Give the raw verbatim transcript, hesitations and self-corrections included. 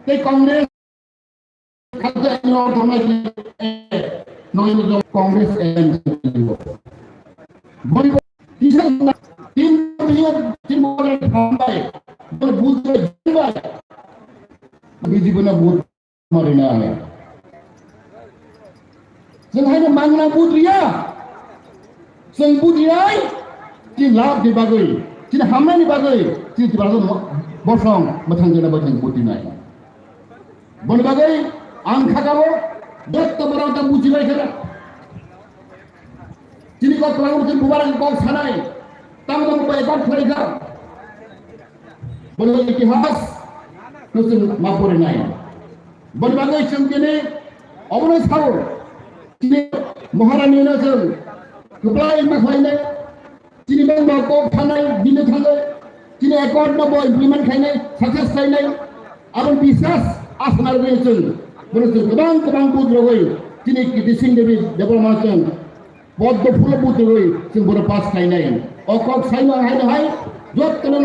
tei Congress khakjak ni ortho nai, nogwi nukjak Congress M L A. Boni bo kisa tin tin hambai, boni bujai hambai. B J P no vote ma rina hai. Chwng haino mangna vote riya. Chwng vote rinai, chini labh ni bagwi, chini hamnani bagwi, chini Tiprasa bosong mwthang jena bai chwng vote rinai. Boni bagwi ang khakao, jotto borok ta bujibai khe. Chini kok twlangwi chini bubagra kok sanai, tamo tamo bai kok khlai kha. Boni itihas no chwng ma porinai. Boni bagwi chwng tini obono sao, chini Maharani no chwng kwplai ma khlainai. Chini bangma kok thanai, bini thangwi chini accord no bo implement khainai, success khainai. Aboni biswas asana rwgwi chwng, bono chwng kwbang kwbang vote rwgwi chini Kiti Sing Devi Debbarma chwng poddo phulo vote rwgwi chwng bono pass khainai. O kok saima haino hai jottono